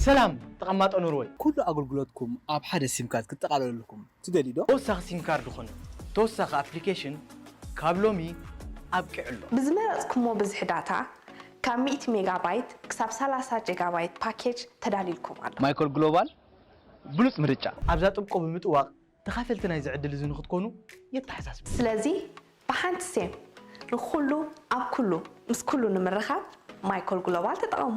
ሰላም ተቐማጦ ኖርወይ። ኩሉ ኣገልግሎትኩም ኣብ ሓደ ሲም ካርድ ክጠቓለለልኩም ትደልዩ ዶ? ተወሳኺ ሲም ካርድ ኾነ ተወሳኺ ኣፕሊኬሽን ካብ ሎሚ ኣብቂዑ ኣሎ። ብዝመረጽኩሞ ብዝሒ ዳታ፣ ካብ ሚእቲ ሜጋባይት ክሳብ ሰላሳ ጀጋባይት ፓኬጅ ተዳልዩልኩም ኣሎ። ማይኮል ግሎባል ብሉጽ ምርጫ። ኣብዛ ጥብቆ ብምጥዋቕ ተኻፈልቲ ናይዚ ዕድል እዚ ንኽትኮኑ የተሓሳስብ። ስለዚ ብሓንቲ ሴም ንኹሉ ኣብ ኩሉ ምስ ኩሉ ንምርኻብ ማይኮል ግሎባል ተጠቐሙ።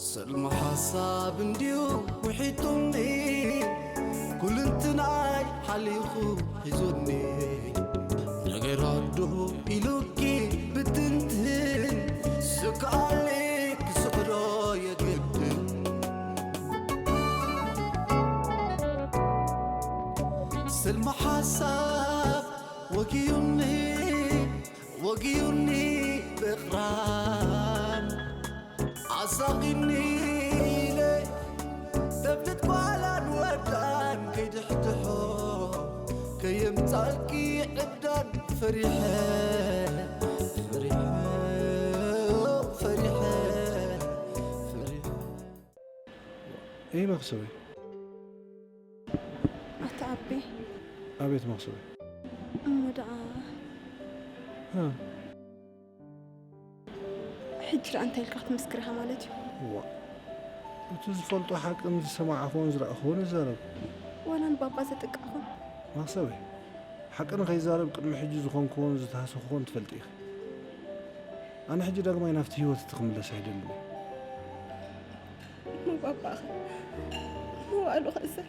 ሰልሚ ሓሳብ እንድዩ ውሒጡኒ፣ ኩልንትናይ ሓሊኹ ሒዙኒ። ነገራት ዶ ኢሉኪ ብትንትን፣ ስክኣለይ ክስዕሮ የግድን። ሰልሚ ሓሳብ ወጊዩኒ፣ ወጊዩኒ ብቕራን። ዓሳኺኒ ኢለ ተብልት ጓላን ወዳን ከይድሕድሖ ከየምጻልኪ ዕብዳን ፈሪሐ ፈሪሐ ፈሪሐ ፈሪሐ ايه مغسوي ኣታ ኣቤ አቤት መክሰቤ እሞ ደኣ ሕጂ ደኣ እንታይ ኢልካ ክትምስክር ኢኻ ማለት እዩ? እዋ እቲ ዝፈልጦ ሓቅን ዝሰማዕኽዎን ዝረኣኽዎን እዛረብ። ዋላ ንባባ ዘጥቅዕኹን። መኽሰበይ፣ ሓቂ ንኸይዛረብ ቅድሚ ሕጂ ዝኾንክዎን ዝተሃሰኽዎን ትፈልጢ ኢኺ። ኣነ ሕጂ ዳግማይ ናብቲ ህይወት እቲ ክምለስ ኣይደልን እየ። እሞ ባባኸ መዋእሉ ክእሰር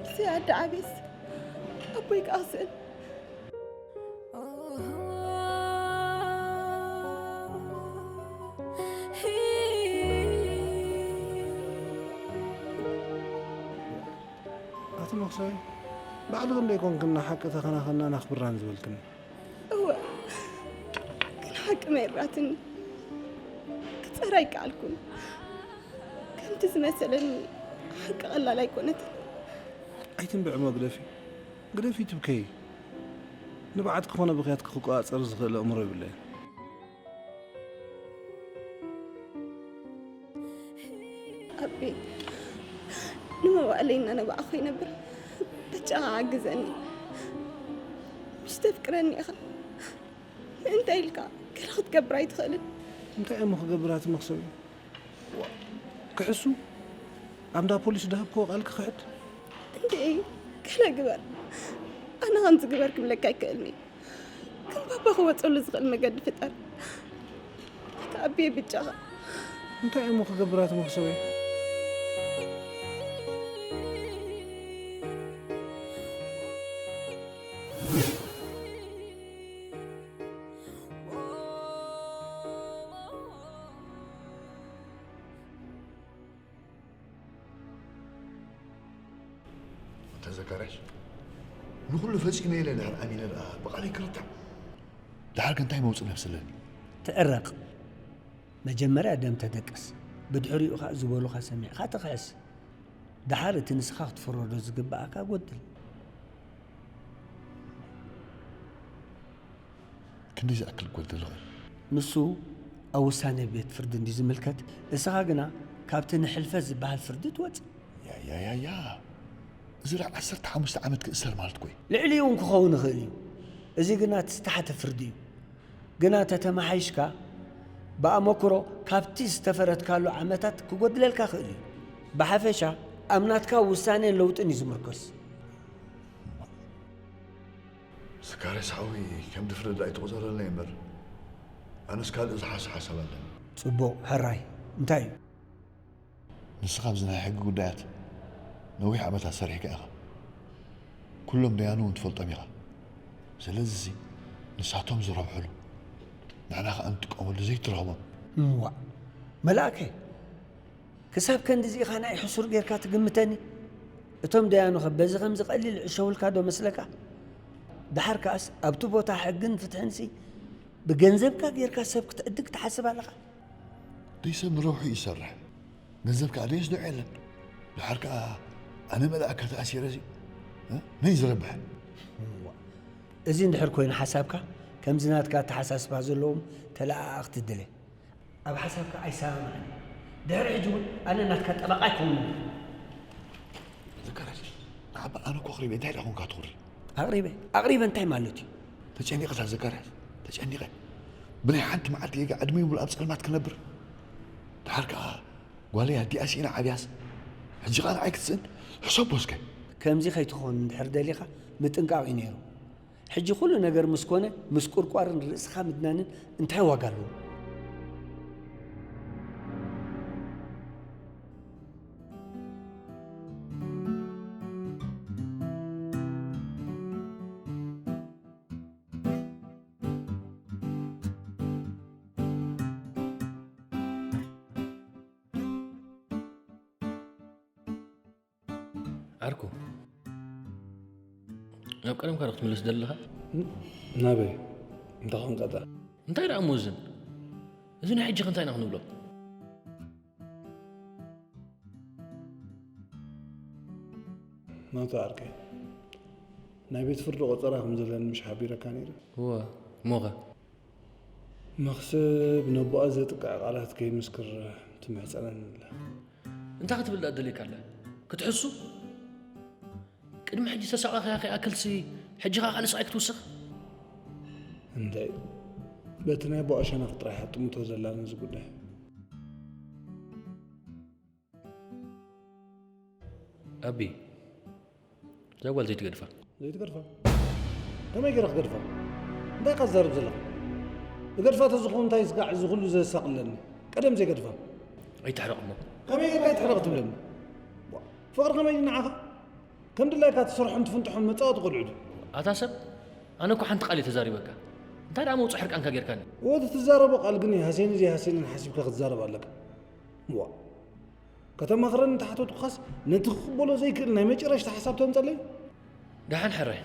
ብዘይ ኣደ ዓብየስ ኣቦይ ከዓ ክስእን። ኣቲ መኽሰይ ባዕሊ ክንደይ ኮንክና ሓቂ ተኸናኸናን ኣኽብራን ዝበልክኒ። እወ ግን ሓቂ መይራትኒ ክጸር ኣይከኣልኩን። ከምቲ ዝመሰለኒ ሓቂ ቀላል ኣይኮነትን። ኣይትንብዕሞ ግደፊ ግደፊ ትብከይ። ንብዓት ክኾነ ብኽያት ክቆጻጸር ዝኽእል ኣእምሮ የብለይን። ኣቤ ንመዋእለይ እናነባዕኹ ይነብር። ብቻኻ ሓግዘኒ። ምሽ ተፍቅረኒ ኢኻ። ምእንታይ ኢልካ ገለ ክትገብር ኣይትኽእልን። እንታይ እሞ ክገብር ኣቲ መኽሰብ እዩ? ክሕሱ ኣብ እንዳ ፖሊስ ዝሃብክዎ ቃል ክኽሕድ? እንድዒ ገለ ግበር። ኣነ ከምዚ ግበር ክብለካ ኣይክእልን እየ። ግን ባባ ክወፀሉ ዝኽእል መገዲ ፍጠር። ኣታ ኣቤ ብጃኻ። እንታይ እሞ ክገብር ኣቲ መኽሰበይ? ኣታ ዘካርያስ፣ ንኹሉ ፈጺመ ኢለ ድሕር ኣሚነ ደኣ ብቓለይ ክርታዕ። ደሓር ከ እንታይ መውጽእ ነብሲ ኣለኒ? ትዕረቕ። መጀመርያ ደም ተደቅስ፣ ብድሕሪኡ ኸኣ ዝበሉኻ ሰሚዕኻ ትኽሕስ። ደሓር እቲ ንስኻ ክትፍረዶ ዝግብኣካ ጎድል። ክንደይ ዝኣክል ክጎድል ይኽእል? ንሱ ኣብ ውሳነ ቤት ፍርዲ እንድዩ ዝምልከት፣ እስኻ ግና ካብቲ ንሕልፈት ዝበሃል ፍርዲ ትወጽእ። ያያያያ! እዚ ደኣ ዓሰርተ ሓሙሽተ ዓመት ክእሰር ማለት እኮ እዩ። ልዕሊኡ እውን ክኸውን ይኽእል እዩ። እዚ ግና እቲ ዝተሓተ ፍርዲ እዩ። ግና ተተመሓይሽካ ብኣመክሮ ካብቲ ዝተፈረድካሉ ዓመታት ክጎድለልካ ይኽእል እዩ። ብሓፈሻ ኣብ ናትካ ውሳኔን ለውጥን እዩ ዝምርኮስ። ዘካርያስ ሓወይ ከም ድፍረት ኣይትቑጸረለይ እምበር ኣነስ ካልእ ዝሓስብ ሓሳብ ኣለኒ። ጽቡቕ ሕራይ እንታይ እዩ? ንስኻ ኣብዚ ናይ ሕጊ ጉዳያት ነዊሕ ዓመታት ሰሪሕካ ኢኻ። ኩሎም ደያኑ እውን ትፈልጦም ኢኻ። ስለዚሲ ንሳቶም ዝረብሕሉ ንሕና ኸኣ ንጥቀመሉ ዘይትረኽቦም። እዋእ መልኣከ ክሳብ ከንድዚ ኢኻ ንዓይ ሕሱር ጌርካ ትግምተኒ? እቶም ደያኑኸ በዚ ከምዚ ቀሊል ይዕሸውልካ ዶ መስለካ? ደሓር ከኣስ ኣብቲ ቦታ ሕግን ፍትሕንሲ ብገንዘብካ ጌርካ ሰብ ክትዕድግ ትሓስብ ኣለኻ? ደይ ሰብ ንረብሑ እዩ ዝሰርሕ። ገንዘብ ከኣ ደየስድዖ የለን። ደሓር ከኣ ኣነ መልኣከ ተኣሲረ እዚ መን እዩ ዝረብሕ? እዚ እንድሕር ኮይኑ ሓሳብካ፣ ከምዚ ናትካ ኣተሓሳስባ ዘለዎም ተለኣኣኽቲ ድለ። ኣብ ሓሳብካ ኣይሰማማዕን። ድሕሪ ሕጂ እውን ኣነ ናትካ ጠበቓ ኣይኮንን። ዘካርያስ፣ ንዓባ ኣነ እኮ ኣቕሪበ፣ እንታይ ደኣ ኮንካ ትኹሪ? ኣቕሪበ ኣቕሪበ እንታይ ማለት እዩ? ተጨኒቐ እዛ ዘካርያስ፣ ተጨኒቐ። ብናይ ሓንቲ መዓልቲ ጌጋ ዕድመ ሙሉእ ኣብ ጸልማት ክነብር። ድሓር ከኣ ጓለይ ኣዲኣ ስኢና ዓብያስ፣ ሕጂ ከኣ ንዓይ ክትስእን? ሕሰቦ እስከ። ከምዚ ከይትኾን እንድሕር ደሊኻ ምጥንቃቕ እዩ ነይሩ። ሕጂ ኩሉ ነገር ምስ ኮነ፣ ምስቁርቋርን ርእስኻ ምድናንን እንታይ ዋጋ ኣለዎ? ዓርኩ፣ ናብ ቀደምካ ዶ ክትምለስ ደለኻ? ናበይ? እንታይ ኾንካ ደኣ? እንታይ ደኣ እሞ እዝን? እዚ ናይ ሕጂኸ እንታይ ኢና ክንብሎ? ናቱ ዓርከይ፣ ናይ ቤት ፍርዲ ቆጸራ ከም ዘለኒ ምሽ ሓቢረካ ነይረ? እወ፣ እሞኸ? መኽስብ ነቦኣ ዘጥቅዕ ቃላት ከይምስክር ትምሕጸነኒ ኣላ። እንታይ ክትብል ደኣ ደሊካ ኣላ? ክትሕሱ? ቅድሚ ሕጂ ዝተሳቐኻያ ከይኣክልሲ፣ ሕጂ ኸኣ ካልእ ስቓይ ክትውስኽ? እንታይ፣ በቲ ናይ ኣቦኣ ሸነኽ ጥራይ እያ ትጥምቶ ዘላ ነዚ ጉዳይ። ኣቢ፣ እዛ ጓል ዘይትገድፋ። ዘይትገድፋ? ከመይ ገይረ ክገድፋ? እንታይ ኢኻ ትዛረብ ዘለኻ? እገድፋ ተዝኸውን እንታይ ስጋዕ እዚ ኩሉ ዘሳቕለኒ? ቀደም ዘይገድፋ። ኣይትሕረቕ እሞ። ከመይ ጌርካ ኣይትሕረቕ ትብለኒ? ፍቕሪ ከመይ እዩ ንዓኻ? ከም ድላይካ ትሰርሖን ትፍንጥሖን መጻወቲ ቆልዑ ድዩ? ኣታ ሰብ፣ ኣነ እኮ ሓንቲ ቃል እየ ተዛሪበካ። እንታይ ደኣ መውጽኢ ሕርቃንካ ጌርካኒ? እወ እቲ ትዛረቦ ቃል ግን ይሃስየኒ ዘይሃስየንን ሓሲብካ ክትዛረብ ኣለካ። ዋእ። ከተማኽረኒ እንተሓተትኩኻስ ነቲ ክቕበሎ ዘይክእል ናይ መጨረሽታ ሓሳብ ተምጸለይ? ደሓን ሕራይ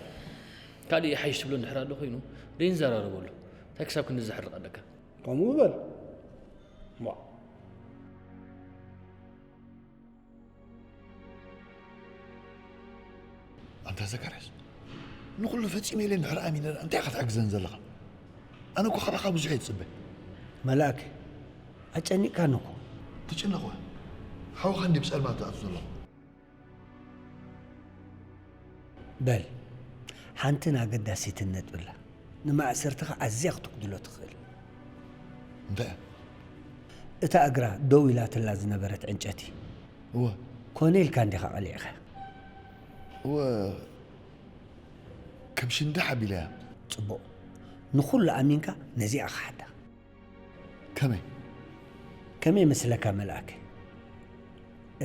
ካልእ ይሓይሽ ትብሎ እንድሕር ኣሎ ኮይኑ ደይንዘራረበሉ እንታይ ክሳብ ክንዲ ዘሕርቕ ኣለካ? ከምኡ በል። ዋእ። ኣንታ ዘካርያስ ንኹሉ ፈጺመ ኢለ እንድሕር ኣሚነ ደኣ እንታይ ኢኻ ትሕግዘኒ ዘለኻ? ኣነ እኮ ካባኻ ብዙሕ እየ ዝጽበ። መልኣከ ኣጨኒቕካኒ እኮ። ትጭነቕ ወ ሓውኻ እንድየ ብጸልማት ዝኣቱ ዘለኹ። በል ሓንትን ኣገዳሲትን ነጥቢ ኣላ። ንማእሰርትኻ ኣዝያ ክትጉድሎ ትኽእል። እንታይ እያ? እታ እግራ ደው ኢላትላ ዝነበረት ዕንጨቲ እወ። ኮነ ኢልካ እንዲኻ ቀሊዕኻያ። እወ ከም ሽንዳሕ ኣቢለያ። ጽቡቕ። ንኹሉ ኣሚንካ ነዚኣ ክሓዳ። ከመይ? ከመይ ይመስለካ መልኣከ?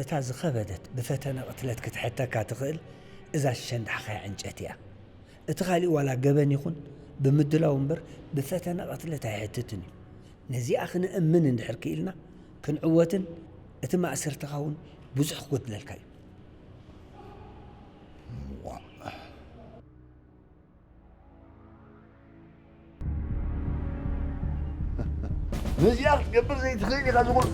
እታ ዝኸበደት ብፈተነ ቅትለት ክትሕተካ ትኽእል እዛ ዝሸንዳሕኻያ ዕንጨቲ እያ። እቲ ካሊእ ዋላ ገበን ይኹን ብምድላው እምበር ብፈተነ ቅትለት ኣይሕትትን እዩ። ነዚኣ ክንእምን እንድሕር ክኢልና ክንዕወትን እቲ ማእሰርትኻ እውን ብዙሕ ክጎድለልካ እዩ። ነዚኣ ክትገብር ዘይትኽእል ኢኻ ዝኹሉ።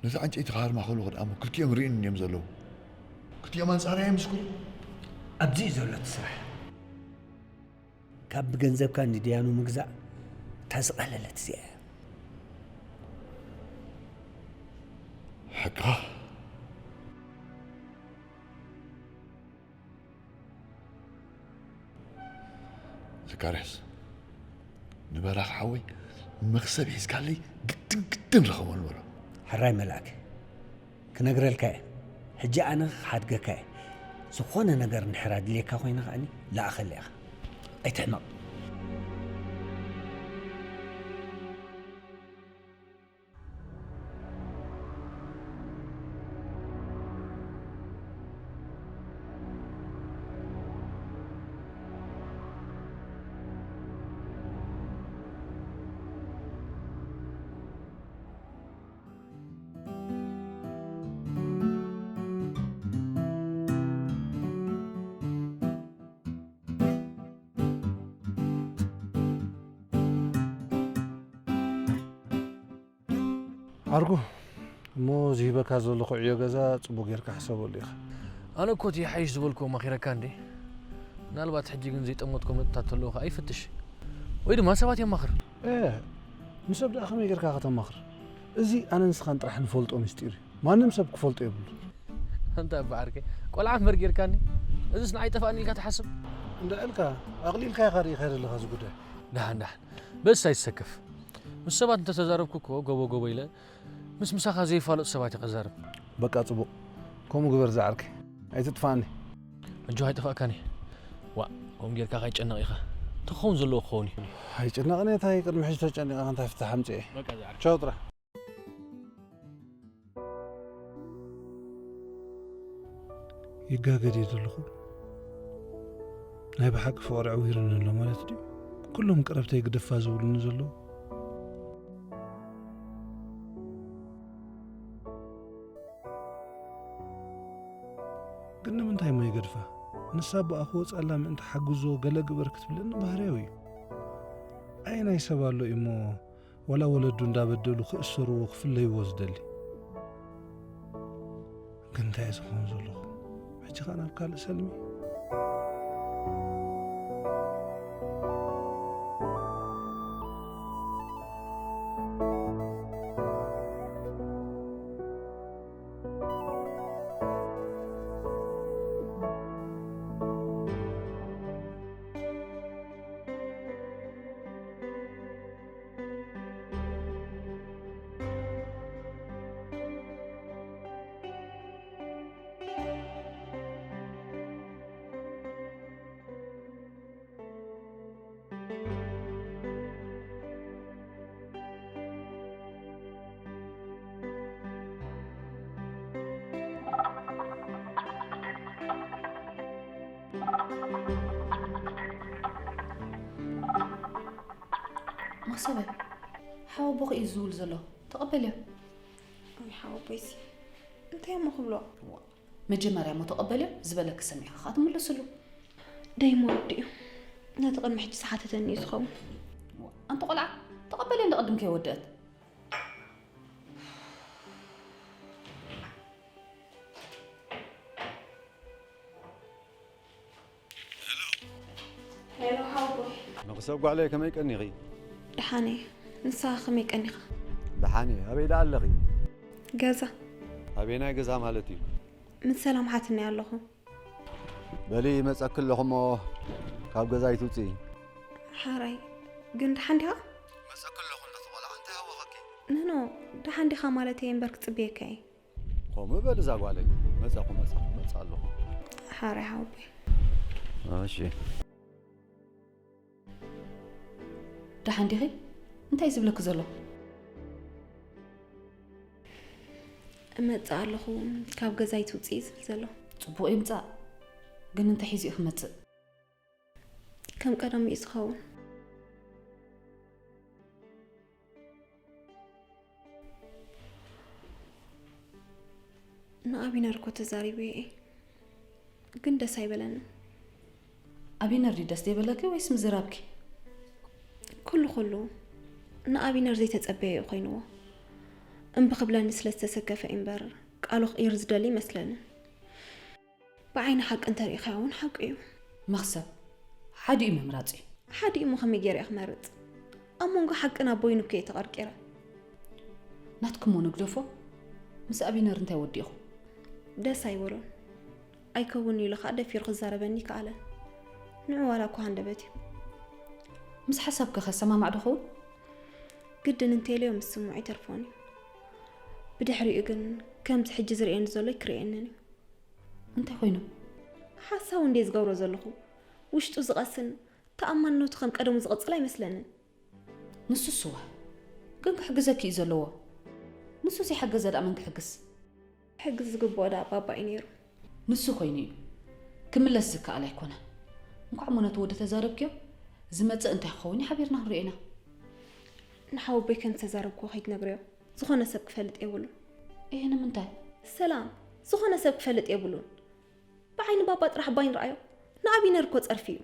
ነቲ ዕንጨይቲ ክሃርማ ከለኹ ደኣ እሞ ክልቲኦም ርእዩኒ እዮም ዘለዉ። ክልቲኦም ኣንጻረይ ኣይምስክሩ። ኣብዚ እዩ ዘሎ እቲ ስራሕ። ካብ ብገንዘብካ ንድያኑ ምግዛእ እታ ዝቐለለት እዚኣ እያ። ሓቅኻ። ዘካርያስ ንበራኽ ሓወይ መኽሰብ ሒዝካለይ ግድን ግድን ርኸቦ ንበሮ። ሕራይ መልኣከ ክነግረልካ እየ። ሕጂ ኣነ ክሓድገካ እየ። ዝኾነ ነገር እንድሕር ኣድልየካ ኮይነ ከኣኒ ለኣኸለይ ኢኻ። ኣይትሕመቕ። ዓርኩ፣ እሞ ዝሂበካ ዘለኹ ዕዮ ገዛ ጽቡቕ ጌርካ ሕሰበሉ ኢኻ። ኣነ እኮ እቲ ይሓይሽ ዝበልኩዎ ማኺረካ እንዴ። ምናልባት ሕጂ ግን ዘይጠመትኮ መጥታት ተለዉ ኸኣ ይፍትሽ። ወይ ድማ ሰባት የማኽር። እ፣ ንሰብ ደኣ ከመይ ጌርካ ከተማኽር? እዚ ኣነን ንስኻን ጥራሕ ንፈልጦ ምስጢር እዩ። ማንም ሰብ ክፈልጦ የብሉ። ኣንታ እባ ዓርከይ፣ ቆልዓ እምበር ጌርካኒ። እዚስ ንዓይ ጠፋእኒ ኢልካ ትሓስብ? እንዳ ኢልካ ኣቕሊልካ ኢኻ ርኢኻ ዘለኻ እዚ ጉዳይ። ደሓን፣ ደሓን። በስ ኣይትሰከፍ። ምስ ሰባት እንተተዛረብኩ እኮ ጎቦ ጎቦ ኢለ ምስ ምሳኻ ዘይፋለጡ ሰባት እየ ከዛርብ። በቃ ጽቡቕ። ከምኡ ግበር ዝዓርከይ። ኣይትጥፋእኒ። ኣጆኻ ኣይጠፋእካን እየ። ዋእ፣ ከምኡ ጌርካ ከይጨነቕ ኢኻ። ትኸውን ዘለዎ ክኸውን እዩ። ኣይጭነቕን እየ፣ እንታይ ቅድሚ ሕጂ ተጨኒቐ እንታይ ፍታሕ ኣምጽኤ? በቃ ዝዓርከይ። ቻው ጥራሕ። ይጋገ ድየ ዘለኹ? ናይ ብሓቂ ፍቕሪ ዕዊሩኒ ኣሎ ማለት ድዩ? ኩሎም ቀረብተይ ግደፋ ዝብሉኒ ዘለዉ። ግን ንምንታይ እሞ ይገድፋ? ንሳ ብኣኹ ወጻላ ምእንቲ ሓግዞ ገለ ግበር ክትብለኒ ባህርያዊ እዩ። ኣየናይ ሰብ ኣሎ እሞ ዋላ ወለዱ እንዳበደሉ ክእሰርዎ ክፍለይዎ ዝደሊ? ግን እንታይ እየ ዝኸውን ዘለኹ? ሕጂ ኸኣ ናብ ካልእ ሰልሚ። መኽሰበ፣ ሓወቦኺ እዩ ዝውል ዘሎ። ተቐበልዮ። ኣይ ሓወቦይሲ፣ እንታይ እሞ ክብሎ? መጀመርያ እሞ ተቐበልዮ፣ ዝበለኪ ሰሚዕኺ ኸኣ ትምልስሉ። ደይሞ ወዲ እዩ። ነቲ ቅድሚ ሕጂ ዝሓተተኒ እዩ ዝኸውን። ኣንቲ ቆልዓ፣ ተቐበልዮ እንዳ ቅድም ከይወደአት። ሄሎ ሓወቦይ። መኽሰብ ጓለይ ከመይ ቀኒኺ? ደሓን እየ። ንስኻ ከመይ ቀኒኻ? ደሓን እየ። ኣበይ ደኣ ኣለኺ? ገዛ። ኣበየናይ ገዛ ማለት እዩ? ምስ ሰላም ሓትኒ ኣለኹ። በሊ ይመጸኪ ኣለኹ እሞ ካብ ገዛ ኣይትውጽኢ። ሓራይ፣ ግን ደሓን ዲኻ? መጸኪ ኣለኹ እንዳተቆልዓ እንታይ ሃወኸኪ? ንኖ፣ ደሓን ዲኻ ማለት እየ እምበር ክጽበየካ እየ። ከምኡ በል እዛ ጓለይ። መጻኹ፣ መጻኹ፣ መጻ ኣለኹ። ሓራይ ሓወቦይ። እሺ። ደሓን ዲኺ? እንታይ እዩ ዝብለኪ ዘሎ? እመጽእ ኣለኹ፣ ካብ ገዛ ኣይትውጽኢ ዝብል ዘሎ። ጽቡቕ ይምጻእ፣ ግን እንታይ ሒዙ እዩ ክመጽእ? ከም ቀደሙ እዩ ዝኸውን። ንኣቢነር እኮ ተዛሪበዮ እየ፣ ግን ደስ ኣይበለንን። ኣቢነር ድዩ ደስ ዘይበለኪ ወይስ ምዝራብኪ? ኩሉ ኩሉ ንኣቢነር ዘይተጸበዮ እዩ ኮይንዎ። እምቢ ክብለኒ ስለ ዝተሰከፈ እዩ እምበር፣ ቃሉ ክቕይር ዝደሊ ይመስለንን። ብዓይኒ ሓቂ እንተሪኢኻዮ እውን ሓቂ እዩ። መኽሰብ፣ ሓዲኡ ምምራጽ እዩ። ሓዲኡ እሞ ከመይ ገይረ እየ ክመርጽ? ኣብ መንጎ ሓቅን ኣቦይን እኮ እየ ተቐርቂረ። ናትኪ እሞ ንግደፎ፣ ምስ ኣቢነር እንታይ ወዲእኹም? ደስ ኣይበሎን። ኣይከውን ኢሉ ኸኣ ደፊሩ ክዛረበኒ ከኣለ። ንዑ ዋላ እኳ ሃንደበት እዩ። ምስ ሓሳብኪ ከ ሰማማዕ ዶ ኸውን? ግድን እንተኢለዮ ምስምዑ ኣይተርፎን እዩ። ብድሕሪኡ ግን ከምዚ ሕጂ ዝርእየኒ ዘሎ ኣይክርእየንን እዩ። እንታይ ኮይኑ? ሓሳዊ እንድየ ዝገብሮ ዘለኹ። ውሽጡ ዝቐስን ተኣማንነቱ ከም ቀደሙ ዝቕጽል ኣይመስለንን። ንሱስ እወ፣ ግን ክሕግዘኪ እዩ ዘለዎ። ንሱ ዘይሓገዘ ደኣ መን ክሕግዝ? ክሕግዝ ዝግብኦ ደኣ ባባ እዩ ነይሩ። ንሱ ኮይኑ እዩ። ክምለስ ዝከኣል ኣይኮነን። እንኳዕ እሞ ነቲ ወዲ ተዛረብክዮ፣ ዝመጽእ እንታይ ክኸውን እዩ ሓቢርና ክንሪኦ ኢና። ንሓወቦይ ከም ዝተዛረብክዎ ከይትነግርዮ። ዝኾነ ሰብ ክፈልጥ የብሉን። እህ፣ ንምንታይ? ሰላም፣ ዝኾነ ሰብ ክፈልጥ የብሉን። ብዓይኒ ባባ ጥራሕ ባይን ረኣዮ። ንኣቢነር እኮ ጸርፊ እዩ።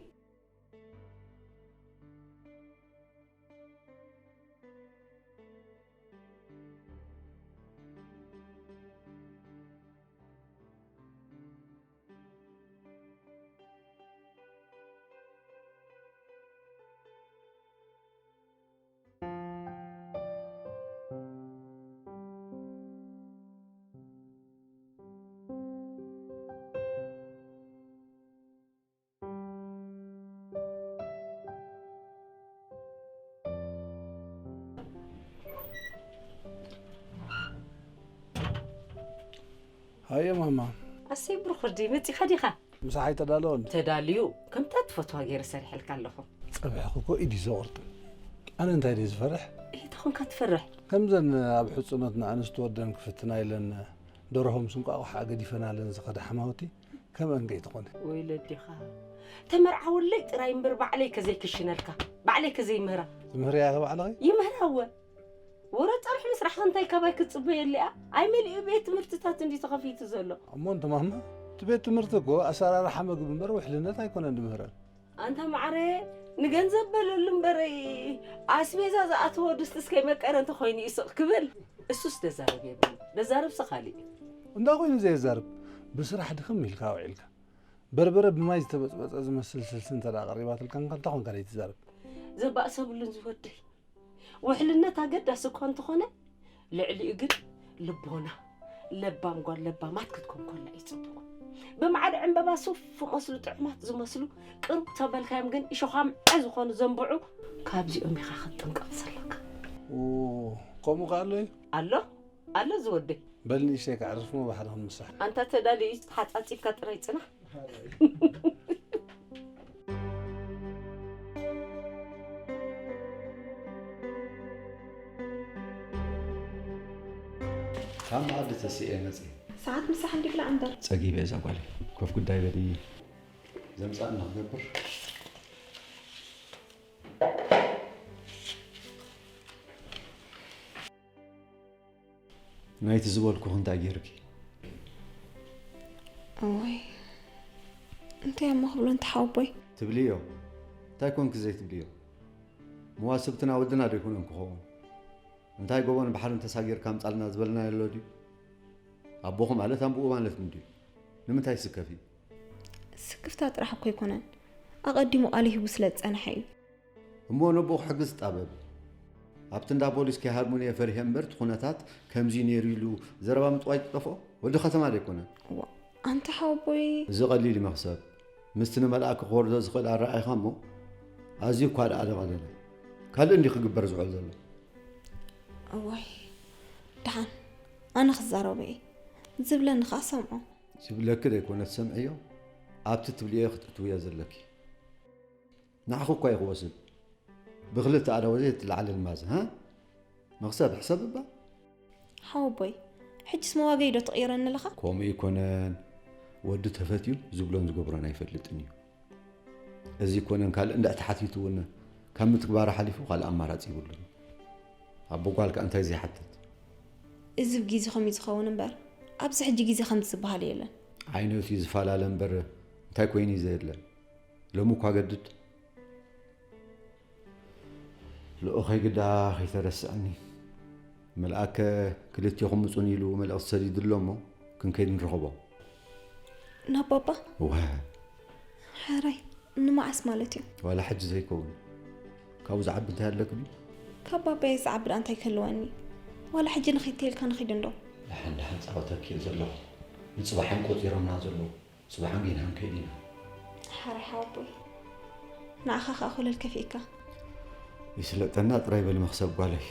ኣየ ማማ። ኣሰይ ብሩኽ ወደይ፣ መጺኻ ዲኻ? ምሳሕ ኣይተዳለወን። ተዳልዩ፣ ከምታ ትፈትዋ ገይረ ሰሪሐልካ ኣለኹ። ጸብሕኺ እኮ ኢድ እዩ ዘቑርጥም። ኣነ እንታይ ድየ ዝፈርሕ? እየ ተኾንካ ትፈርሕ። ከምዘን ኣብ ሕጹኖት ንኣንስቲ ወደን ክፍትና ኢለን ደርሆም ስንቋቑሕ ኣገዲፈናለን ዝኸዳ ሓማውቲ ከምአን ከይትኾነ። ወይለዲኻ ተመርዓወለይ ጥራይ እምበር ባዕለይ ከዘይክሽነልካ፣ ባዕለይ ከዘይምህራ። ትምህርያ ኢኺ ባዕልኺ? ይምህራ እወ። ወረ ጸብሒ ምስራሕኺ እንታይ ካባይ ክትጽበየሉ እያ? ኣይመሊኡ ቤት ትምህርትታት እንድዩ ተኸፊቱ ዘሎ። እሞ እንተ ማማ፣ እቲ ቤት ትምህርቲ እኮ ኣሰራርሓ መግቢ እምበር ውሕልነት ኣይኮነን ዝምህረን። ኣንታ መዓረየ ንገንዘብ በለሉ እምበር ኣስቤዛ ዝኣተዎ ድስትስ ከይመቀረ እንተኾይኑ እዩ ስቕ ክብል። እሱስ ደዛረብ የብሉን። ደዛረብሲ ካሊእ እዩ። እንዳ ኮይኑ ዘየዛርብ ብስራሕ ድኽም ኢልካ ውዒልካ በርበረ ብማይ ዝተበፅበፀ ዝመስል ስልሲ እንተ ደኣ ቀሪባትልካ እንካ እንታይ ኮንካ ደይትዛረብ? ዘባእሰብሉን ዝወደይ። ውሕልነት ኣገዳሲ እኳ እንተኾነ ልዕሊኡ ግን ልቦና ለባም ጓል ለባማት ክትኮን ኮላ እዩ ፅቡቕ። ብማዕዶ ዕምበባ ሱፍ መስሉ ጥዑማት ዝመስሉ ቅርብ ተበልካዮም ግን እሾኻምዐ ዝኾኑ ዘንብዑ ካብዚኦም ኢኻ ክትጥንቀቕ ዘለካ። ኡ፣ ከምኡ ከ ኣሎ እዩ? ኣሎ ኣሎ ዝወደይ። በል ንእሽተይ ከዕርፍ እሞ ብሓደ ክንምሳሕ። ኣንታ ተዳልዩ እዩ ተሓፃፂብካ ጥራይ ፅናሕ። ካብ መኣዲ ተሲኤ መፅእ ሰዓት ምሳሕ እንዲብላ እምበር ፀጊበ እዛ ጓል ኮፍ ጉዳይ በሊ ዘምፃእ ንክገብር ናይቲ ዝበልኩኺ እንታይ ገይርኪ? እዋይ እንታይ እሞ ክብሎ እንተ ሓወቦይ። ትብልዮ? እንታይ ኮንኪ ዘይትብልዮ? መዋስብትና ወድና ዶ ኣይኮነን ክኸውን? እንታይ ጎቦን ባሕርን ተሳጊርካ ኣምጻልና ዝበልናዮ ኣሎ ድዩ? ኣቦኺ ማለት ኣምብኡ ማለት እንድዩ። ንምንታይ ትስከፊ? ስክፍታ ጥራሕ እኮ ኣይኮነን። ኣቐዲሙ ቃል ሂቡ ስለ ዝጸንሐ እዩ። እሞ ነቦ ክሕግዝ ጣበብ። ኣብቲ እንዳ ፖሊስ ከይሃርሙኒ እየ ፈሪሀ እምበር እቲ ኩነታት ከምዚ ነይሩ ኢሉ ዘረባ ምጥዋይ ትጠፍኦ ወዲ ከተማ ደይኮነ። እዋ ኣንታ ሓወቦይ። እዚ ቀሊል እዩ መኽሰብ። ምስቲ ንመልኣክ ክወርዶ ዝኽእል ኣረኣኢኻ እሞ ኣዝዩ እኳ ደኣ ደቐደለ። ካልእ እንዲ ክግበር ዝውዕል ዘሎ። እዋይ ደሓን ኣነ ክዛረቦ እየ ዝብለኒ ከኣ ሰምዖ። ዝብለኪ ደይኮነ ትሰምዕዮ ኣብቲ ትብልዮ ክትእትውዮ ዘለኪ። ንዓኺ እኳ እዩ ክወስድ። ብኽልተ ኣእዳው ዘይትለዓል ኣልማዝ፣ ሃ? መኽሰብ፣ ሕሰብ እባ። ሓወቦይ፣ ሕጅስ መዋገይ ዶ ትቕይረኒ ኣለኻ? ከምኡ ኣይኮነን። ወዲ ተፈትዩ ዝብሎን ዝገብሮን ኣይፈልጥን እዩ። እዚ ኣይኮነን ካልእ እንድዒ ተሓቲቱ እውን ካብ ምትግባሩ ሓሊፉ ካልእ ኣማራፂ ይብሉን። ኣቦ ጓል ከኣ እንታይ ዘይሓትት? እዚ ብጊዜኹም እዩ ዝኸውን እምበር፣ ኣብዚ ሕጂ ግዜ ከምዚ ዝበሃል የለን። ዓይነቱ እዩ ዝፈላለ እምበር እንታይ ኮይኑ እዩ ዘየለ? ሎሚ እኳ ገድድ ልኡኸይ ግዳ ከይተረስዐኒ። መልኣከ ክልቴኹም ምጹኒ ኢሉ መልእኽቲ ሰዲዱ ኣሎ እሞ ክንከይድ ንረኸቦ። ናብ ባባ? እወ። ሕራይ ንመዓስ ማለት እዩ? ዋላ ሕጂ ዘይከውን። ካብኡ ዝዓቢ እንታይ ኣለኪ ድዩ? ካብ ባባየ ዝዓቢ ደኣ እንታይ ክህልወኒ? ዋላ ሕጂ ንኺድ ተይልካ ንኺድ እንዶ። ደሓን ደሓን ጻወተኪ እየ ዘለኹ። ንጽባሕን ቆጺሮምና ዘለዉ። ጽባሕ ኣንጊና ክንከይድ ኢና። ሓራይ ሓወቦይ ንዓኻ ከኣ ኮለል ከፊእካ። ይስለጠና ጥራይ በሊ መኽሰብ ጓለይ።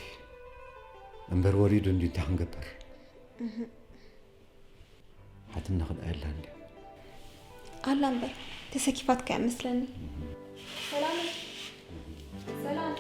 እምበር ወሪዱ እንዲ እንታይ ክንገብር? ሓትና ክድኣ የላን ድያ? ኣላ እምበር ተሰኪፋትካ እያ መስለኒ። ሰላም ሰላም።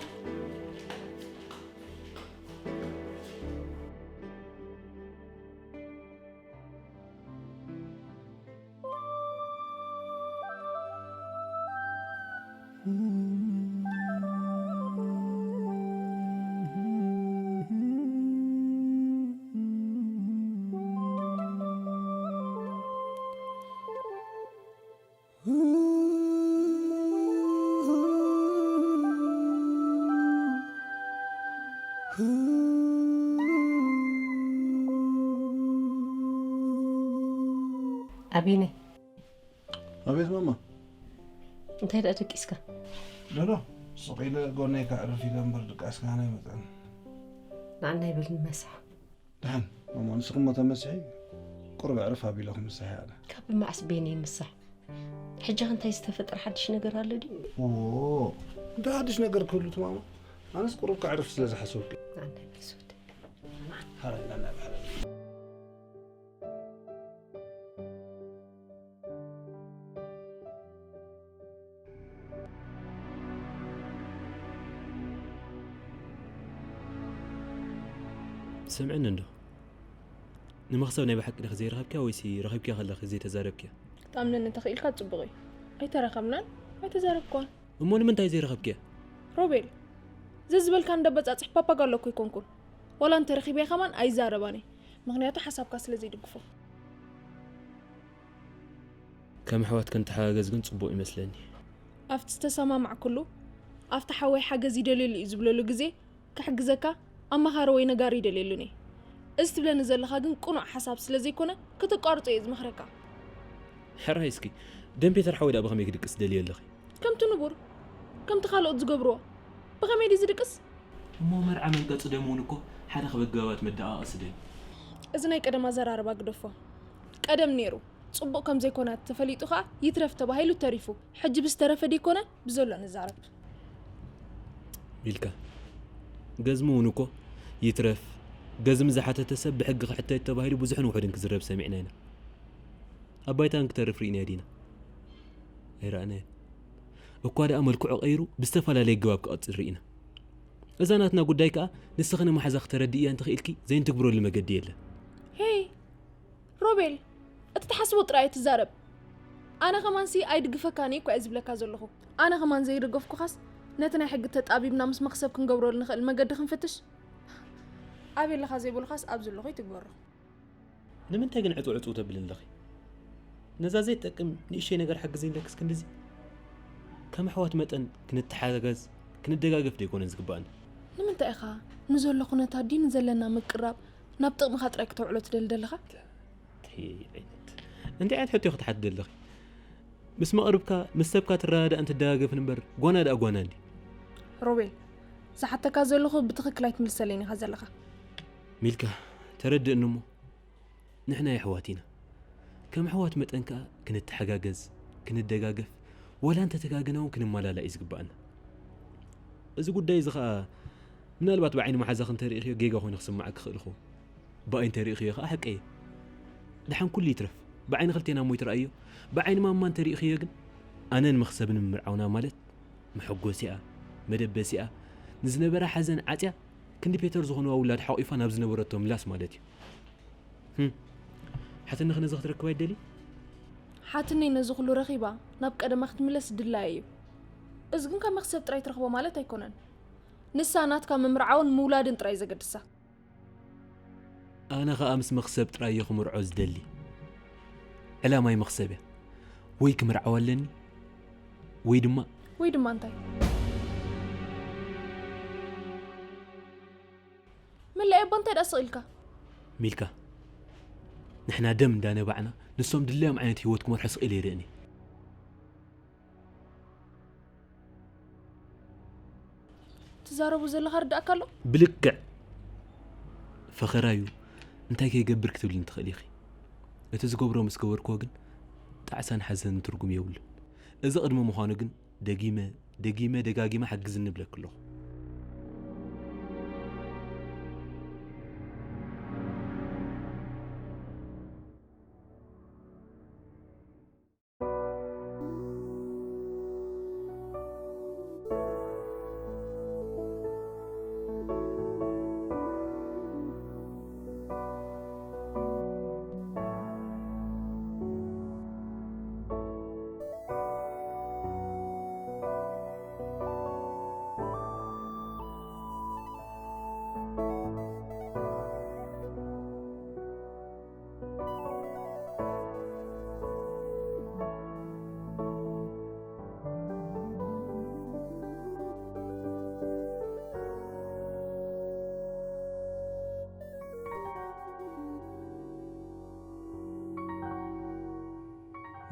ኣቢነ ኣቤት ማማ። እንታይ ደኣ ደቂስካ? ዶዶ ስቕ ኢለ ጎነይ ከዕርፍ ኢለ እምበር ድቃስ ካህን ኣይመፀን። ንዓና ይብል ንመሳሕ። ደሓን ማማ ንስኹም ሞ ተመስሒ ቁሩብ ዕርፍ ኣቢለ ክምሳሕ እየ ኣነ። ካብ ብመዓስ ቤነ ይምሳሕ? ሕጂ ኸ እንታይ ዝተፈጥረ ሓድሽ ነገር ኣሎ ድዩ? ኦ እንታይ ሓድሽ ነገር ክህሉ እቲ ማማ? ኣነስ ቁሩብ ከዕርፍ ስለ ዝሓሰብኩ። ንዓና ይብል ዝወደይ። ሓራይ ናና ብሓደ ስምዕኒ እንዶ፣ ንመኽሰብ ናይ ብሓቂ ዲኺ ዘይረኸብክያ ወይሲ ረኺብክያ ከለኺ ዘይተዛረብክያ? ክትኣምነኒ እንተኽኢልካ ጽቡቕ እዩ። ኣይተራኸብናን ኣይተዛረብክዋን። እሞ ንምንታይ ዘይረኸብክያ? ሮቤል፣ ዘዝበልካ እንዳበጻጽሕ ፓፓጋሎ እኮ ኣይኮንኩን። ዋላ እንተረኺበያ ከማን ኣይዛረባን እየ። ምኽንያቱ ሓሳብካ ስለ ዘይድግፎ። ከም ኣሕዋት ክንተሓጋገዝ ግን ጽቡቕ ይመስለኒ። ኣብቲ ዝተሰማማዕኩሉ፣ ኣብቲ ሓወይ ሓገዝ ይደልየሉ እዩ ዝብለሉ ግዜ ክሕግዘካ ኣማኻሪ ወይ ነጋሪ ይደልየሉን እየ። እዚ ትብለኒ ዘለኻ ግን ቅኑዕ ሓሳብ ስለ ዘይኮነ፣ ከተቋርጾ እየ ዝመኽረካ። ሕራይ እስኪ፣ ደም ፔተር ሓወይ ደኣ ብኸመይ ክድቅስ ትደልዮ ኣለኺ? ከምቲ ንቡር፣ ከምቲ ካልኦት ዝገብርዎ። ብኸመይ ድዩ ዝድቅስ? እሞ መርዓ መንቀጺ ደም እውን እኮ ሓደ ካብ ኣገባባት መደቃቐሲ ደም። እዚ ናይ ቀደም ኣዘራርባ ግደፎ። ቀደም ነይሩ፣ ጽቡቕ ከም ዘይኮነ ተፈሊጡ ኸኣ ይትረፍ ተባሂሉ ተሪፉ። ሕጂ ብዝተረፈ ደይኮነ ብዘሎ ንዛረብ። ሚልካ፣ ገዝሚ እውን እኮ ይትረፍ፣ ገዝሚ ዝሓተተ ሰብ ብሕጊ ክሕተት ተባሂሉ ብዙሕን ውሑድን ክዝረብ ሰሚዕና ኢና። ኣብ ባይታ ግን ክተርፍ ርኢናዮ ዲና? ኣይረኣናዮን። እኳ ደኣ መልክዑ ቀይሩ ብዝተፈላለየ ኣገባብ ክቐጽል ርኢና። እዛ ናትና ጉዳይ ከኣ ንስኺ ንመሓዛኺ ተረድእያ እንተኽኢልኪ ዘይንትግብረሉ መገዲ የለን። ሄይ ሮቤል፣ እቲ ትሓስቦ ጥራይ ኣይትዛረብ። ኣነ ከማንሲ ኣይድግፈካን እየ እኳ እየ ዝብለካ ዘለኹ። ኣነ ከማን ዘይደገፍኩኻስ ነቲ ናይ ሕጊ ተጣቢብና ምስ መኽሰብ ክንገብረሉ ንኽእል መገዲ ክንፍትሽ። ኣበይ ኣለኻ ዘይበሉኻስ ኣብዚ ኣለኹ ይትግበሮ። ንምንታይ ግን ዕጹ ዕጹ ተብሊ ኣለኺ? ነዛ ዘይትጠቅም ንእሽተይ ነገር ሓግዝኒ ኢለክስ ክንድዚ? ከም ኣሕዋት መጠን ክንተሓጋገዝ፣ ክንደጋገፍ ዶ ኣይኮነን ዝግባኣና? ንምንታይ ኢኻ ንዘሎ ኩነታት ድዩ ንዘለና ምቅራብ ናብ ጥቕምኻ ጥራይ ክተውዕሎ ትደሊ ዘለኻ? እንታይ ዓይነት፣ እንታይ ዓይነት ሕቶ ኢኺ ትሓቲ ዘለኺ? ምስ መቕርብካ፣ ምስ ሰብካ ትረዳዳእን ትደጋገፍን እምበር፣ ጓና ደኣ ጓና እንዲ። ሮቤል፣ ዝሓተካ ዘለኹ ብትኽክል ኣይትምልሰለይን ኢኻ ዘለኻ። ሚልካ፣ ተረድእኒ እሞ፣ ንሕና የሕዋት ኢና። ከም ኣሕዋት መጠን ከኣ ክንተሓጋገዝ፣ ክንደጋገፍ፣ ዋላ እንተተጋገና እውን ክንመላላእ እዩ ዝግባኣና። እዚ ጉዳይ እዚ ኸኣ ምናልባት ብዓይኒ መሓዛኺ እንተሪኢኽዮ ጌጋ ኮይኑ ክስምዓኪ ይኽእል ይኸውን። ብኣይ እንተሪኢኽዮ ኸኣ ሓቀይ እየ። ደሓን ኩሉ ይትረፍ። ብዓይኒ ክልቴና እሞ ይትረኣዮ። ብዓይኒ ማማ እንተሪኢኽዮ ግን ኣነን መኽሰብን ምምርዓውና ማለት መሐጎሲኣ፣ መደበሲኣ፣ ንዝነበራ ሓዘን ዓጽያ ክንዲ ፔተር ዝኾንዋ ውላድ ሓቑፋ ናብ ዝነበረቶ ምላስ ማለት እዩ። ህም። ሓትነኺ ነዚ ክትረክባ ይደሊ? ሓትነይ ነዚ ኩሉ ረኺባ ናብ ቀደማ ክትምለስ ድላየ እዩ። እዚ ግን ካብ መኽሰብ ጥራይ ትረኽቦ ማለት ኣይኮነን። ንሳ ናትካ ምምርዓውን ምውላድን ጥራይ ዘገድሳ። ኣነ ኸኣ ምስ መኽሰብ ጥራይ እየ ክምርዖ ዝደሊ። ዕላማይ መኽሰብ እያ። ወይ ክምርዓው ኣለኒ፣ ወይ ድማ ወይ ድማ እንታይ? መለያ እባ እንታይ ደኣ ስቕ ኢልካ? ሚልካ፣ ንሕና ደም እንዳነባዕና፣ ንሶም ድላዮም ዓይነት ህይወት ክመርሑ ስቕ ኢለ ይርእን እየ። ትዛረቡ ዘለኻ ርዳእካ ኣሎ? ብልክዕ ፈኸራዩ እንታይ ከይገብር ክትብልኒ ትኽእል ኢኺ። እቲ ዝገብሮ ምስ ገበርክዎ ግን ጣዕሳን ሓዘንን ትርጉም የብሉን። እዚ ቅድሚ ምዃኑ ግን ደጊመ፣ ደጊመ፣ ደጋጊመ ሓግዝኒ እብለኪ ኣለኹ።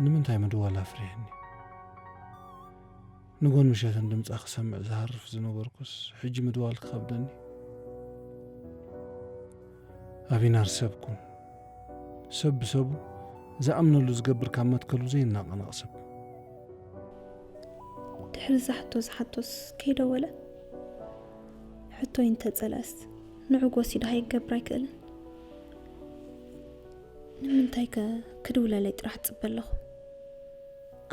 ንምንታይ ምድዋል ኣፍርየኒ? ንጎን ምሸትን ድምጻ ክሰምዕ ዝሃርፍ ዝነበርኩስ፣ ሕጂ ምድዋል ክኸብደኒ? ኣቢናር ሰብ ኩን። ሰብ ብሰቡ ዝኣምነሉ ዝገብር ካብ መትከሉ ዘይናቐነቕ ሰብ። ድሕሪ እዛ ሕቶ ዝሓቶስ ከይደወለ? ሕቶይ እንተጸልአስ ንዕኡ ወሲዱ ሃይ ክገብር ኣይክእልን? ንምንታይ ከ ክድውለለይ ጥራሕ ጽበ ኣለኹ?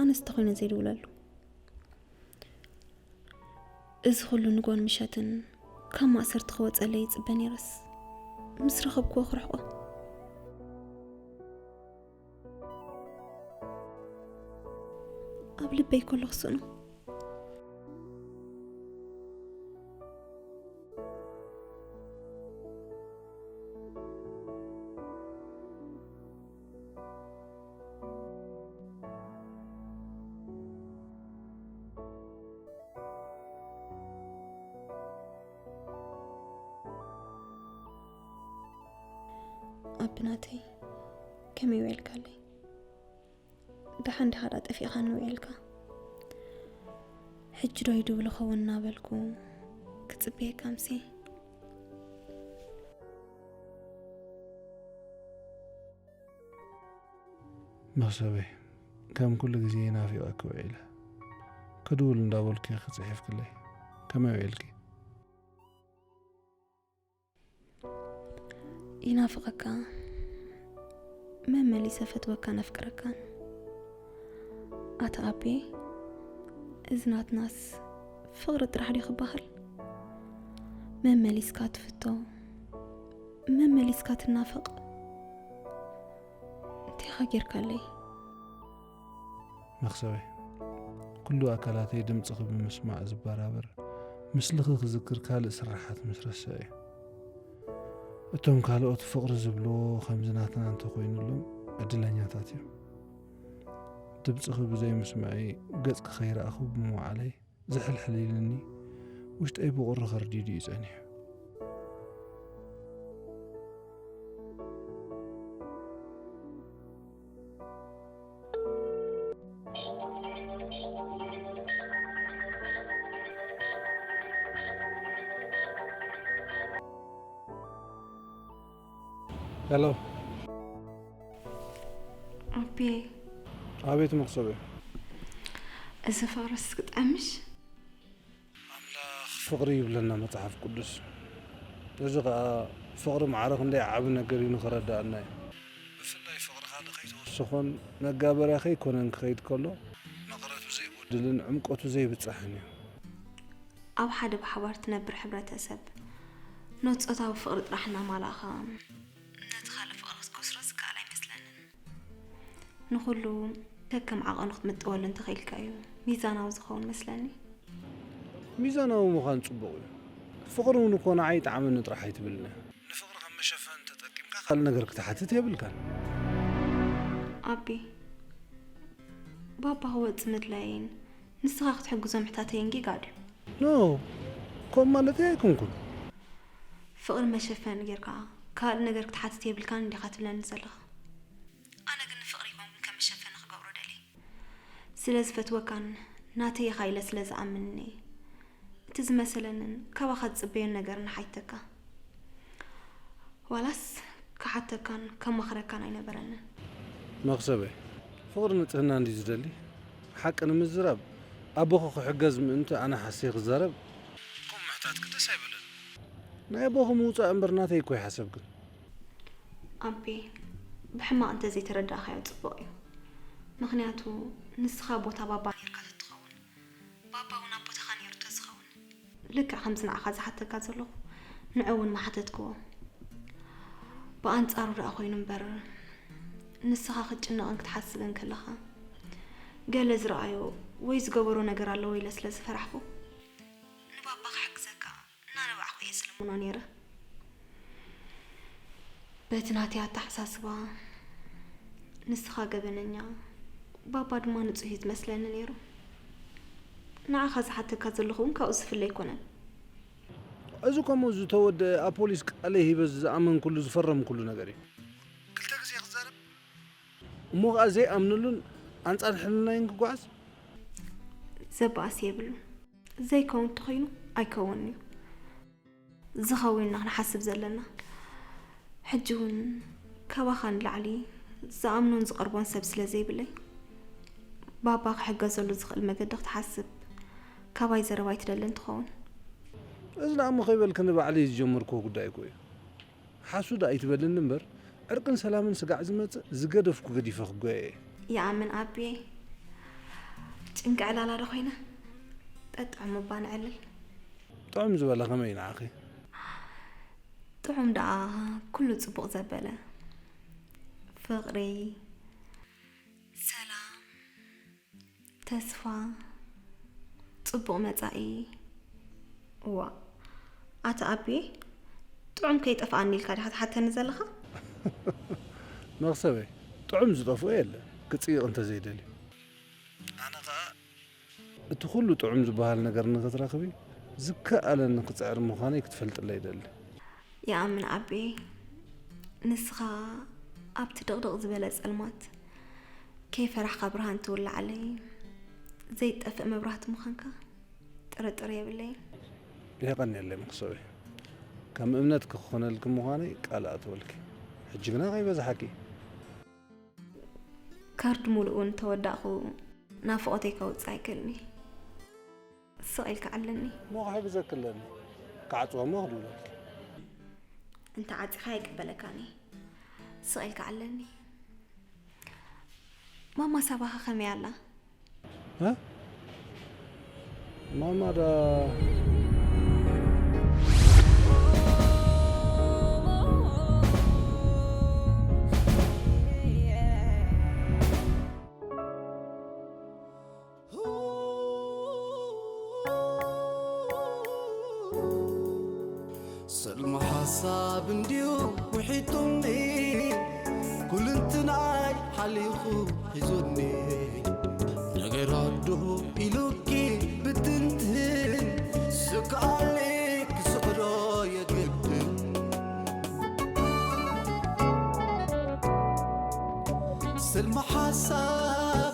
ኣነስ ተኾይነ ዘይድውለሉ? እዚ ኩሉ ንጎን ምሸትን ካብ ማእሰርቲ ክወጸለይ ይጽበ ነይረስ፣ ምስ ረኸብክዎ ክርሕቆ ኣብ ልበይ ከሎ ክስእኖ። ኣቢ ናተይ፣ ከመይ ውዒልካለይ? ደሓን ዲኻ? ዳ ጠፊእኻኒ ውዒልካ? ሕጂ ዶ ይድውል ኸውን እናበልኩ ክጽበየካ ምሴ። መኽሰበይ፣ ከም ኩሉ ግዜ ናፊቐኪ ውዒለ። ክድውል እንዳበልኩ ኢኺ ጽሒፍክለይ። ከመይ ውዒልኪ? ይናፍቐካ፣ መመሊሰ ፈትወካን ኣፍቅረካን። ኣታ ኣቤ፣ እዚ ናትናስ ፍቕሪ ጥራሕ ድዩ ክበሃል? መመሊስካ ትፍቶ፣ መመሊስካ ትናፈቕ። እንታይ ኢኻ ጌርካለይ? መኽሰበይ፣ ኩሉ ኣካላተይ ድምጽኺ ብምስማዕ ዝበራበር፣ ምስልኺ ክዝክር ካልእ ስርሓት ምስ ረስዐ እዩ። እቶም ካልኦት ፍቕሪ ዝብልዎ ከምዚ ናትና እንተኾይኑሎም ዕድለኛታት እዮም። ድምጽኺ ብዘይምስምዐይ ገጽኪ ከይረኣኹ ብምውዓለይ ዝሕልሕል ኢሉኒ፣ ውሽጠይ ብቑሪ ከርዲዱ እዩ ጸኒሑ። ሄሎ። ኣቤ። ኣቤት መኽሰበይ። እዚ ፍቕርስ ክጥዕምሽ? ኣምላኽ ፍቕሪ ይብለና መጽሓፍ ቅዱስ። እዚ ኸኣ ፍቕሪ ማዕረ ክንደይ ዓቢ ነገር እዩ ንኽረድኣና እዩ። ብፍላይ ፍቕርኻ ንኸይትውስኾን መጋበርያ ከይኮነን ክኸይድ ከሎ፣ መቐረቱ ዘይጎድልን ዕምቆቱ ዘይብጻሕን እዩ። ኣብ ሓደ ብሓባር ትነብር ሕብረተሰብ፣ ነቲ ጾታዊ ፍቕሪ ጥራሕ እናማላእኻ፣ ነቲ ካልእ ፍቕሪ ክትከስሮ ዝከኣል ኣይመስለንን። ንኹሉ ከከም ዓቐኑ ክትምጥወሉ እንተኽኢልካ እዩ ሚዛናዊ ዝኸውን መስለኒ። ሚዛናዊ ምዃን ጽቡቕ እዩ። ፍቕሪ እውን እኮ ንዓይ ይጥዓመኒ ጥራሕ ኣይትብልኒ። ንፍቕሪ ከም መሸፈኒ ተጠቂምካ ካልእ ነገር ክትሓትት የብልካን። ኣቢ፣ ባባ ክወጽእ ምድላየይን ንስኻ ክትሕግዞ ምሕታተይን ጌጋ ድዩ? ኖ፣ ከምኡ ማለተይ ኣይኮንኩን። ፍቕሪ መሸፈኒ ጌርካ ካልእ ነገር ክትሓትት የብልካን እንዲኻ ትብለኒ ዘለኻ። ኣነ ግን ንፍቕሪ ይኮንኩን ከም መሸፈኒ ክገብሮ ደልየ። ስለ ዝፈትወካን ናተይ ኢኻ ኢለ ስለ ዝኣምንን እየ። እቲ ዝመሰለንን ካባኻ ዝጽበዮን ነገር ንሓይተካ። ዋላስ ክሓተካን ከማኽረካን ኣይነበረንን። መኽሰበይ፣ ፍቕሪ ንጽህና እንድዩ ዝደሊ። ሓቂ ንምዝራብ፣ ኣቦኺ ክሕገዝ ምእንቲ ኣነ ሓስየ ክዛረብ፣ ከምኡ ምሕታትኪ ደስ ኣይበለንን። ናይ ኣቦኺ ምውጻእ እምበር ናተይ እኮ ኣይሓሰብክን። ኣቤ፣ ብሕማቕ እንተዘይተረዳእካዮ ጽቡቕ እዩ። ምኽንያቱ፣ ንስኻ ቦታ ባባ ኔርካ ተትኸውን፣ ባባ እውን ኣብ ቦታኻ ኔሩ ተዝኸውን፣ ልክዕ ከምዚ ንዓኻ ዝሓተካ ዘለኹ ንዑ እውን ምሓተትክዎ። ብኣንጻሩ ደኣ ኮይኑ እምበር፣ ንስኻ ክትጭነቕን ክትሓስብን ከለኻ፣ ገለ ዝረኣዮ ወይ ዝገበሮ ነገር ኣለዎ ኢለ ስለ ዝፈራሕኩ፣ ንባባ ክሕግዘካ እናነባዕኩ እየ ዝልምኖ ነይረ። በቲ ናተይ ኣተሓሳስባ፣ ንስኻ ገበነኛ፣ ባባ ድማ ንጹህ እዩ ዝመስለኒ ነይሩ። ንዓኻ ዝሓተካ ዘለኹ እውን ካብኡ ዝፍለ ኣይኮነን። እዚ ከምኡ ዝተወደአ ኣብ ፖሊስ ቃለይ ሂበ ዝኣመንኩሉ ዝፈረምኩሉ ነገር እዩ። ክልተ ግዜ ክዛረብ እሞ ኸኣ ዘይኣምነሉን ኣንጻር ሕልናይን ክጓዓዝ? ዘበኣስ የብሉን። ዘይከውን እንተኾይኑ ኣይከውንን እዩ። ዝኸውን ኢና ክንሓስብ ዘለና። ሕጂ እውን ካባኻ ንላዕሊ ዝኣምኖን ዝቐርቦን ሰብ ስለ ዘይብለይ፣ ባባ ክሕገዘሉ ዝኽእል መገዲ ክትሓስብ ካባይ ዘረባ ኣይትደልን ትኸውን። እዚ ደኣ እሞ ከይበልኪ ንባዕለይ ዝጀመርክዎ ጉዳይ እኮ እዩ። ሓሱድ ኣይትበልኒ እምበር፣ ዕርቅን ሰላምን ስጋዕ ዝመጽእ ዝገደፍኩ ገዲፈ ክጎየ እየ። ይኣምን ኣቢየ። ጭንቂ ዕላላ ዶ ኮይነ? ጠጥዑም እባ ንዕልል። ጥዑም ዝበለ ከመይ ንዓኺ? ጥዑም ደኣ ኩሉ ጽቡቕ ዘበለ። ፍቕሪ፣ ሰላም፣ ተስፋ፣ ጽቡቕ መጻኢ። እዋ፣ ኣታ ኣቤ፣ ጥዑም ከይጠፍኣኒ ኢልካ ዲኻ ትሓተኒ ዘለኻ? መኽሰበይ፣ ጥዑም ዝጠፍኦ የለ፣ ክጽይቕ እንተዘይደልዩ። ኣነ ኸኣ እቲ ኩሉ ጥዑም ዝበሃል ነገር ንኽትረኽቢ ዝከኣለኒ ክጽዕር ምዃነይ ክትፈልጥለይ ይደሊ። ይኣምን ኣቤ፣ ንስኻ ኣብቲ ድቕድቕ ዝበለ ጸልማት ከይፈራሕካ ብርሃን ትውልዓለይ ዘይጠፍእ መብራህቲ ምዃንካ ጥርጥር የብለይን። የቐንየለይ መኽሰበይ፣ ከም እምነትኪ ክኾነልኪ ምዃነይ ቃል ኣእትወልኪ። ሕጂ ግና ከይበዝሓኪ። ካርድ ሙሉኡ እንተወዳእኹ ናፍቖተይ ከውጽእ ኣይክእልን'የ። ስቕ ኢልካ ዓለኒ። እሞ ክሕግዘኪ ኣለኒ። ክዓጽዎ እሞ ክድውለልኪ። እንተ ዓጺኻ ኣይቅበለካን'የ። ስቕ ኢልካ ዓለኒ። ማማ ሳባኻ ከመይ ኣላ? እ? ማማ ዳ ሰልሚ ሓሳብ እንድዩ ውሒጡኒ፣ ኩልንትናይ ሓሊኹ ሒዙኒ። ነገራት ዶ ኢሉኪ ብትንትን፣ ስክኣሊ ክስዕሮ የግድን። ሰልሚ ሓሳብ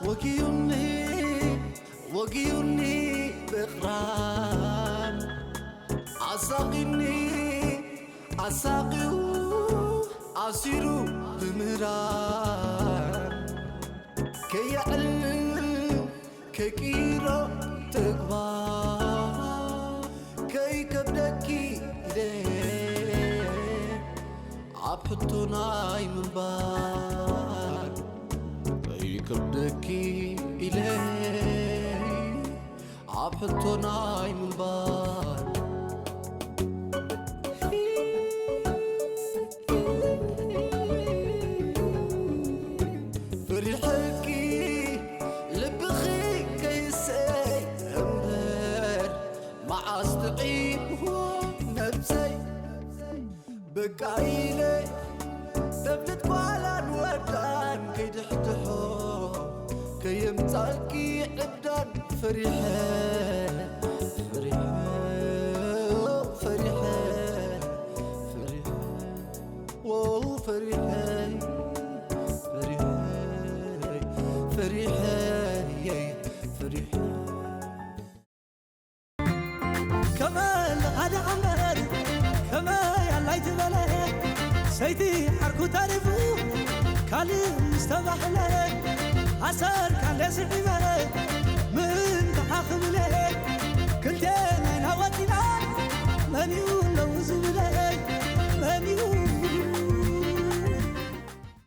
ወጊዩኒ፣ ወጊዩኒ ብቕራን፣ ኣሳቒኒ ኣሳቒዩ ኣሲሩ ብምህራን፣ ከየዕልል ከይቅይሮ ተግባር፣ ከይከብደኪ ኢለ ኣብ ሕቶ ናይ ምንባር፣ ከይከብደኪ ኢለ ኣብ ሕቶ ናይ ምንባር። ፈሪሐኪ ልብኺ ከይስእን እምበር፣ መዓስ ጥዒምዎ ነብሰይ በቃ ኢለ። ተብልት ጓላን ወዳን ከይድሕድሖ፣ ከየምጻልኪ ዕብዳን ፈሪሐ፣ ፈሪሐ፣ ፈሪሐ፣ ፈሪሐ፣ ዎ ፈሪሐ፣ ፈሪሐ፣ ፈሪሐ፣ ፈሪሐ። ከመ ለኻደ ኣምበር ከመ ያላይ ትበለ ሰይቲ ዓርኩ ተሪፉ ካልእ ምስ ተባህለ ኣሰርካ እንደ ስዒበ ምእንትኻ ክብለ ክልቴና ኢና ወፂና መን እዩ